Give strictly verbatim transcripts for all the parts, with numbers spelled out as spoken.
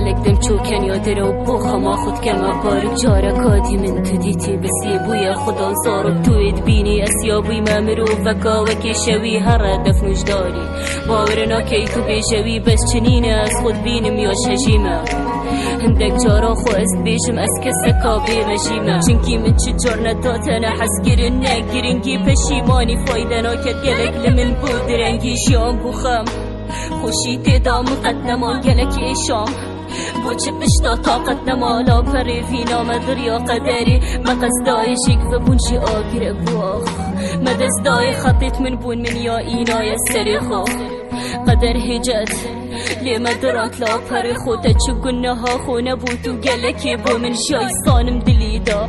Tek dem çû kenya dere û bo xema xwe dikeme barik. Careka dî min tu dîtî, bi sî bûye xudan zarok. Tu ê dibînî ez ya bûyme miroveka wekî şewî here defn û ji darî. Bawer nakey tu bêje wî, bes çinîne ez xwe dibînim ya şejî me. Hindek cara xwe ez dibêjim, ez keseka bêmejî me. Çinkî min çi car ne ta te ne hezkirin, ne giringî peşîmanî fayde naket. Gelek li min bû direngî, jiyan bû xem. Xweşî tê da min qet nema gelek êşam. Bo çi pişta taqet nema la perê vîna me diriya qederê. Me qez dayê jêk vebûn jî agire bû ax. Me dest dayê xetêt min bûn, min ya înaye serê xwe. Qeder hêcet lê me dirand la perê xwe. Te çi guneha xwe nebû, tu gelekê bo min jiyay, sanim dilî da.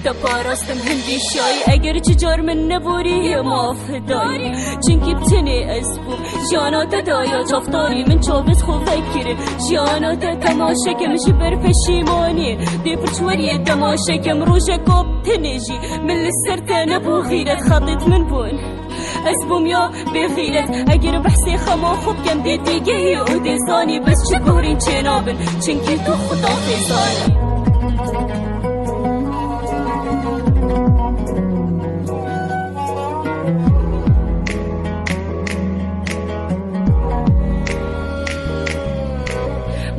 Te parastim hindî şayî, eger çi car min neborî hê maf dayî. Çinkî bi tenê ez bûm, jiyana te daya çavdarî. Min çavêt xwe vekirin, jiyana te temaşe kem ji ber peşîmanî. Dê pirçweriyê temaşe kem, rojeka bi tenê jî min li ser te nebû xîret, xetêt min bûn. Ez bûm ya bêxîret, eger behsê xema xwe bikem, dê têgehî û dê zanî, bes çi guhrîn çênabin, çinkî tu xuda xêzanî.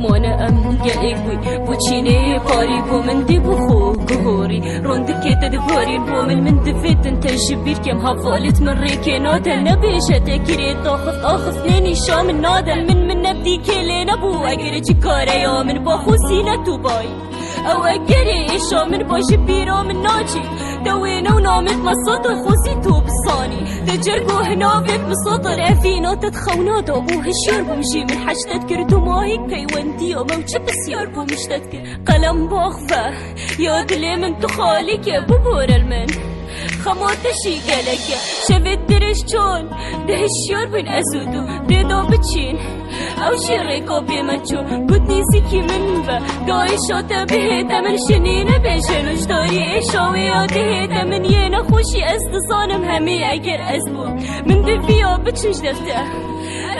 Mane em gelek bûy, bu çînê parî bo min dî bu xwe guhorî. Rondikê te dibarîn bo min, min divêtin te ji bîr kem. Hevalêt min rêkê nade, nebêje te kirê taxift, axift nê nîşa min nade. Min, min nebdî kê lê nebû, eger çi kareya min baxûsî ne tu bay. Ew egerê êşa min ba ji bîra min naçî. Te wêne û namêt me sotir xwezî tu bisanî. Te cergo hinavêt min sotir evîna te dixewna da bû hişyar bûm jî. Min heştet kir du mahîk peywendiya me û çi pisyar bûm iştet kir. Qelem bax ve ya dilê min tu xalîke bibore li min. Xema te jî gelek e. Şevê dirêj çon de hişyar bûn ez û tu dê da biçîn. Ew jî rêka pê me çû, got nêzîkî min be. Dayişa te bihête min şinî nebêje nojdarî. Êşa wê ya dihête min yê nexweşî ez dizanim hemî eger ez bûm. Min diviya biçin ji dev te.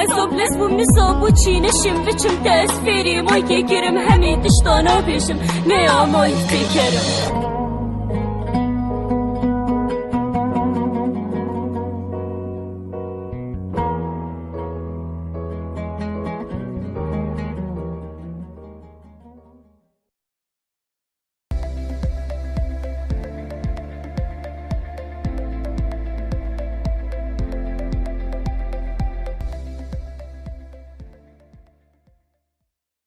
Ez oblis bûm nisa bû çî neşim biçim te ez fêrî maykê kirim hemî tişta nabêjim. Ne ya mayk têkerim.